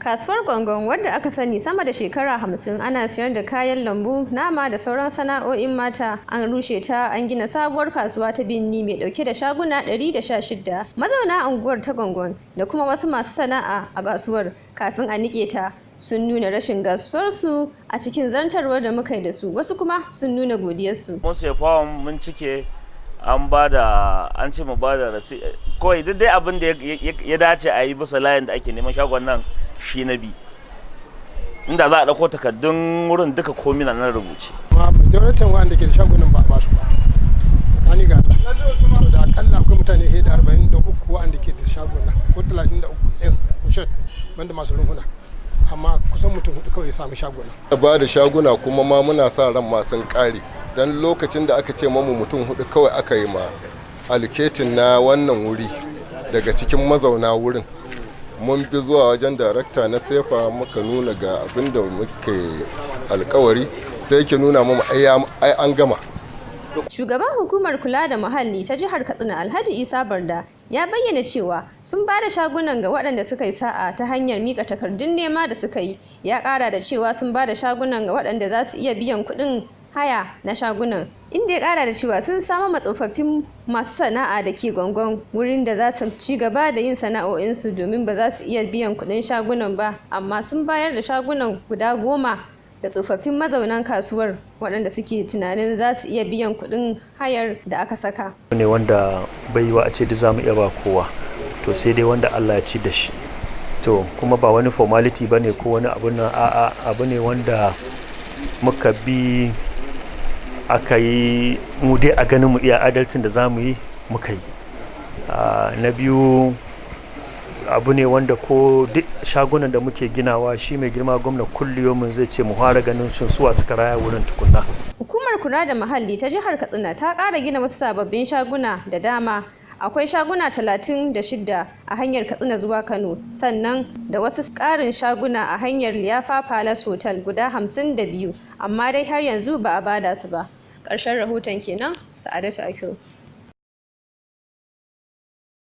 Kasuwar Gwangwan, wadda aka sani sama da shekara 50 ana sayar da kayan lambu, nama da sauran sana'o'in mata, an rushe ta an gina sabuwar kasuwa ta Binni mai dauke da shaguna 116. Mazauna unguwar ta Gwangwan da kuma wasu masu sana'a a kasuwar kafin a nike ta sun nuna rashin gamsuwarsu a cikin zantarwar da muka yi da su, wasu kuma sun nuna godiyarsu. Mun sai fawon, mun cike, an ba da, an ce mu ba da kawai duk dai abin da ya dace a yi bisa layin da ake neman shagon nan shi na bi. Inda za a ɗauko takardun wurin duka, komi na nan rubuce. Amma majoritin wanda ke da shagunan ba a ba su ba, tsakani ga Allah. To da akalla akwai mutane fiye da 43 wanda ke da shaguna, ko 33 in short, banda masu rumfuna, amma kusan mutum hudu kawai ya samu shaguna. Ba da shaguna kuma ma muna sa ran ma sun kare, don lokacin da aka ce mamu mutum hudu kawai aka yi ma allocating na wannan wuri daga cikin mazauna wurin, mun fi zuwa wajen darakta na SEPA, muka nuna ga abin da muke alkawari, sai yake nuna mu ai an gama. Shugaban hukumar kula da muhalli ta jihar Katsina, Alhaji Isa Barda, ya bayyana cewa sun ba da shagunan ga waɗanda suka yi sa'a ta hanyar mika takardun nema da suka yi. Ya ƙara da cewa sun ba da shagunan ga waɗanda za su iya biyan kuɗin haya na shagunan, inda ya ƙara da cewa sun samar ma tsofaffin masu sana'a da ke Gwangwan wurin da za su ci gaba da yin sana'o'insu domin ba za su iya biyan kuɗin shagunan ba, amma sun bayar da shagunan guda 10 da tsofaffin mazaunan kasuwar waɗanda suke tunanin za su iya biyan kuɗin hayar da aka saka. Ne wanda bai yiwa a ce duk za mu iya ba kowa, to sai dai wanda Allah ya ci da shi. To kuma ba wani formality ba ne ko wani abu na, a'a, abu ne wanda muka bi aka yi. Mu dai a ganin mu, iya adalcin da za mu yi muka yi. Na biyu, abu ne wanda ko duk shagunan da muke ginawa, shi mai girma gwamna kulliyomin zai ce mu fara ganin shin suwa suka raya wurin tukunna. Hukumar kula da muhalli ta jihar Katsina ta ƙara gina wasu sababbin shaguna da dama. Akwai shaguna 36 a hanyar Katsina zuwa Kano, sannan da wasu ƙarin shaguna a hanyar Liyafa Palace Hotel guda 52, amma dai har yanzu ba a bada su ba. Ƙarshen rahoton kenan, Sa'adatu Akil.